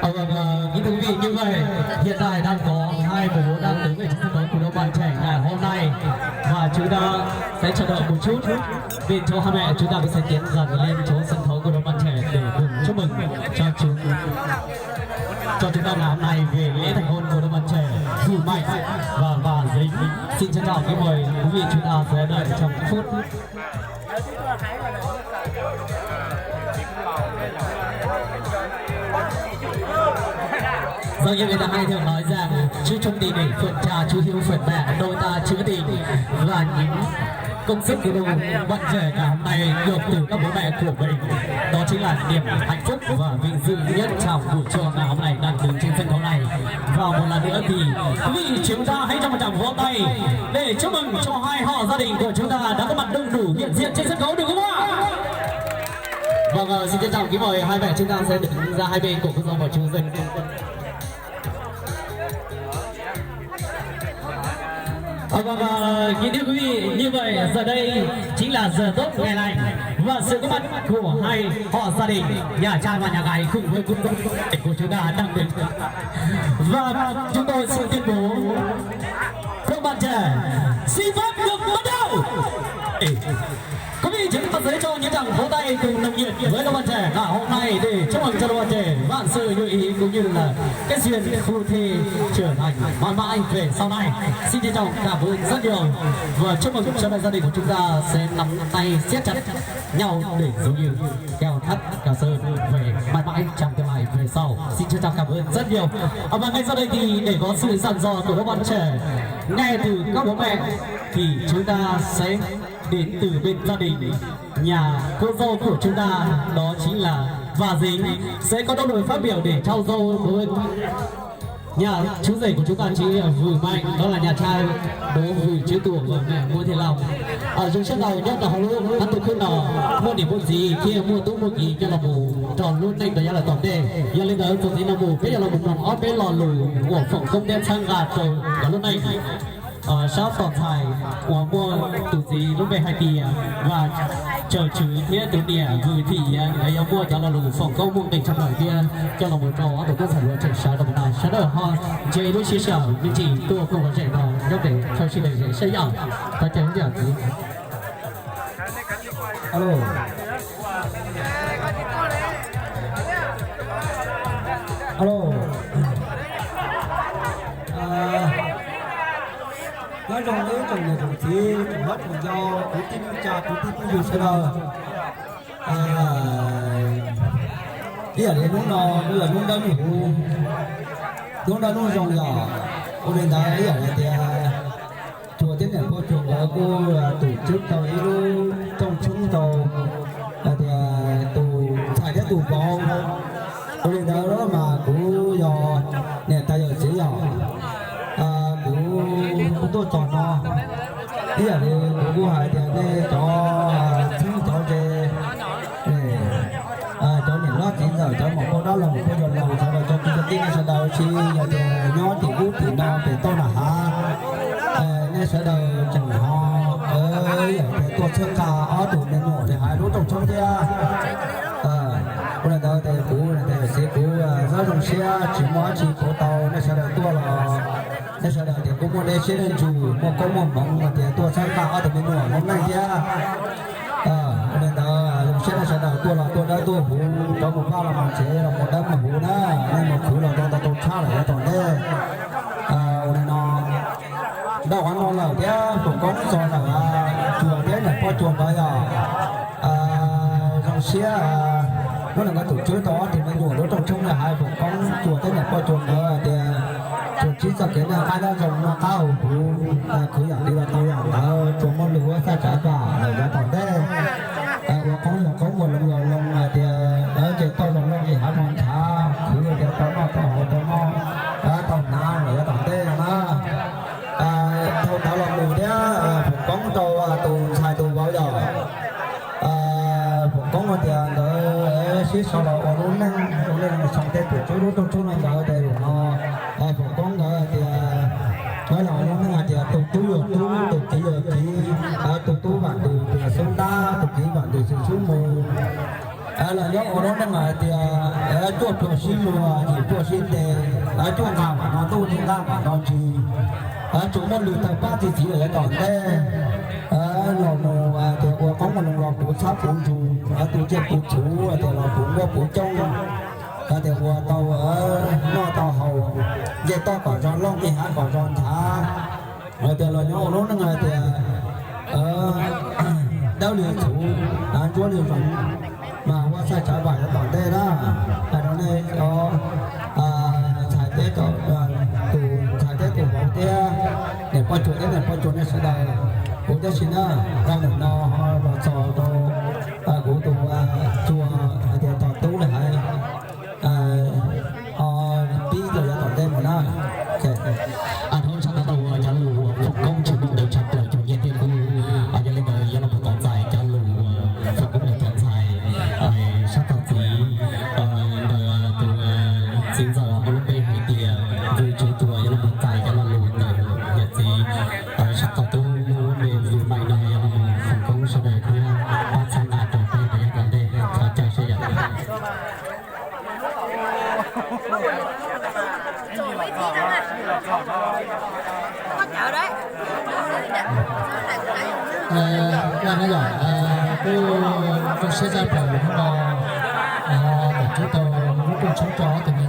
Ờ, vâng, ờ, kính thưa quý vị, như vậy, hiện tại đang có hai bố đang đứng ở trên sân khấu của đội Bàn Trẻ ngày hôm nay. Và chúng ta sẽ chờ đợi một chút. Bên chỗ hai mẹ chúng ta cũng sẽ tiến dần lên chỗ sân khấu của đội Bàn Trẻ để cùng chúc mừng cho chúng, cho chúng ta ngày hôm nay về lễ thành hôn của đội Bàn Trẻ Hưng Mạnh và Và Dính. Xin trân trọng kính mời quý vị chúng ta sẽ đợi trong phút. Vâng, như người ta hay thường nói rằng, chứ chung tình để phận cha, chứ hiếu phận mẹ, đôi ta chữ tình là những công sức của đội Bàn Trẻ ngày hôm nay được từ các bố mẹ của mình. Đó chính là niềm hạnh phúc và vinh dự nhất trong buổi trưa ngày hôm nay đang đứng trên sân khấu này. Và một lần nữa thì quý vị chúng ta hãy cho một tràng vỗ tay để chúc mừng cho hai họ gia đình của chúng ta đã có mặt đông đủ hiện diện trên sân khấu được không ạ? Vâng, ờ, xin trân trọng kính mời hai mẹ chúng ta sẽ đứng ra hai bên của cô dâu và chú rể. Ờ, vâng, ờ, kính thưa quý vị, như vậy giờ đây chính là giờ tốt ngày lành và sự có mặt của hai họ gia đình nhà trai và nhà gái cùng với cô dâu của chúng ta đang đứng. Và chúng tôi xin tuyên bố, các bạn trẻ, xin phép được bắt đầu. Quý vị, chúng ta sẽ cho những tràng vỗ tay cùng nồng nhiệt với các bạn trẻ ngày hôm nay để chúc mừng cho các bạn trẻ vạn sự như ý cũng như là cái duyên phu thê trưởng thành mãi mãi về sau này. Xin trân trọng cảm ơn rất nhiều và chúc mừng cho gia đình của chúng ta sẽ nắm tay siết chặt nhau để giống như keo thắt cà sơ về mãi mãi trong tương lai về sau. Xin trân trọng cảm ơn rất nhiều. À, và ngay sau đây thì để có sự dặn dò của các bạn trẻ, nghe từ các bố mẹ thì chúng ta sẽ đến từ bên gia đình nhà cô dâu của chúng ta, đó chính là Và Dính, sẽ có đôi lời phát biểu để trao dâu đối với nhà chú rể của chúng ta chính là Vự Mạnh, đó là nhà trai bố Vự Chứ Tuam và mẹ Muôn Thiện Lòng. Ờ, zoo siab ntau nyob rau hauv lub qab ntuj khwb no muaj niam muaj txiv thiab muaj tub muaj kiv coj los mus rau lub neej rau yav lawm tom ntej. Yog li ntawd txuas ntxiv no mus peb yuav los mus mloog ob peb lo lus uas foom koob thiab txhawb nqa rau nkawd lub neej. Sab tos ntxhais uas muaj tus txiv lub npe hais tias Vaj Tsawg Tswv thiab tus niam Vwm Thim Yias nkawd yuav muaj cov lo lus foom koob muaj nqis tshaj plaws thiab coj los mus rau ob tug tub ntxhais hluas tseem sawv rau ntawd. Sawv daws ho ntsib lub sij hawm me ntsis tuaj koom zom zaws no nyob pem chaw sib dev zem saib yam, thov caw ib yam txiv. Alo. Alo. Nyob zoo ib tsoom niam tsoom txiv, tsoom hlob tsoom yau, kwv tij neej tsa, kwv tij phooj ywg sawv daws. Ib yam li hnub no kuj yog hnub dawb hnub huv, hnub dawb hnub zoo yom. Ua li ntawd ib yam li tias Tsuas thiab niam pog Tsuas nkawd kuj tus tswb tau ib lub rooj tshoob rau hais tias tus ntxhais thiab tus vauv. Ua li ntawd mas kuv yog niam tais yawm txiv yom, kuv kuj tuaj txog no. Ib yam li kuv kuj hais tias nej cov txheeb cov ze, cov niam hlob txiv ntxawm, cov muam phauj dab laug muam phauj yawg laus, sawv daws cov kwv cov tij nej sawv daws tsis yog tias nyob tim ub tim no pem toj nam hav, nej sawv daws tseem ho yog tias tuaj txhawb nqa ob tug me nyuam li hais lub rooj tshoob thiab. Ua li ntawd ces kuv tais yawm txiv kuv zab zoo siab tsis muaj dab tsi pauv tau nej sawv daws tuaj los nej sawv daws tias kuj muaj dej siab dej ntsws muaj koob muaj hmoov tias tuaj txhawb nqa ob tug me nyuam lub neej thiab. Ua li ntawd zoo siab nej sawv daws tuaj los tuaj dawb tuaj huv, rov mus vaj los mus tsev los mus dawb mus huv na, nej mus khwv los rau tau tshab lawm yav tom ntej. Ua li no, ntau qhov no lawm thiab foom koob txog ntawm Tsuas thiab niam pog Tsuas nkawd yog zoo siab hnub no nkawd tus tswb tau ob tug me nyuam lub rooj tshoob na hais foom koob Tsuas thiab niam pog Tsuas nkawd tias Tsuas ntsib txoj kev noj qab nyob zoo noj qab haus huv, khwv yam li los tau yam ntawd, Tsuas muaj lus ua txhaj tsav vam lawm yav tom ntej. Ua qoob yog qoob, ua loo yog loo hais tias ces tau zoo loo li hav zoov ntshav, khwv tias tau noj tau haus tau noj tau hnav lawm yav tom ntej no na. Dhau ntawd los mus thiab foom koob rau tus ntxhais tus vauv yog foom koob hais tias nkawd sib sau los ua lub neej, ua lub neej sau tej tus tswb lub rooj tshoob no ntawd ces Los lub neej hais tias tus tub yog tub, tus kiv yog kiv, tus tub vam ntws tus xub ntab, tus kiv vam ntws tus xub mus. Los nyob ua lub neej hais tias cuaj pluag sib luag, yim pluag sib ntes, cuaj nqaj mam noj ntuj, yim nqaj mam noj ntsis. Tsuas muaj lwm tawg pab txi txiv lawm yav tom ntej. Los mus tias ua qoob ua loo los puv txhab puv ntsus, puv tsiaj puv txhuv, tias los puv nkuaj puv coob, hais tias ua tau noj tau haus, ncej toj kom zoo loj, ncej hav kom zoo nthav. Hais tias los nyob ua lub neej hais tias dawb li txhuv, ntsuab li zoov, mas ua txhaj tsav vam yav tom ntej na. Hais rau nej cov ntxhais teb, tus ntxhais teb tus vauv thiab niam poj cuag thiab niam poj cuag nej sawv daws, kuv tab sis na, rau ntawm no ho los txog rau kuv tus cuag hais tias tos tub li hais, ho pib rau yav tom ntej mus na. Dhau sab tod tau ua cov lus foom koob tshaj plaws ntawd tshaj plaws cuag nyiaj thiab kub. Yog li ntawd yuav los mus tos ntxais cov lus foom koob ntawm cov ntxhais sab tod txiv, ntawm tus txiv ntxawm muaj lub npe hais tias Ntxwg Tswv Tuam, yuav los mus txais cov lo lus ntawm niam txiv sab tod tub muaj lub npe Ntxwg Maim no, yuav los mus foom koob sawv daws thiab pab txhawb nqa rau peb rau yav tom ntej. Thov caw sawv daws. Ua no yog kuj zoo siab tshaj plaws hnub no tawm tsib tau lub rooj tshoob rau ob tug me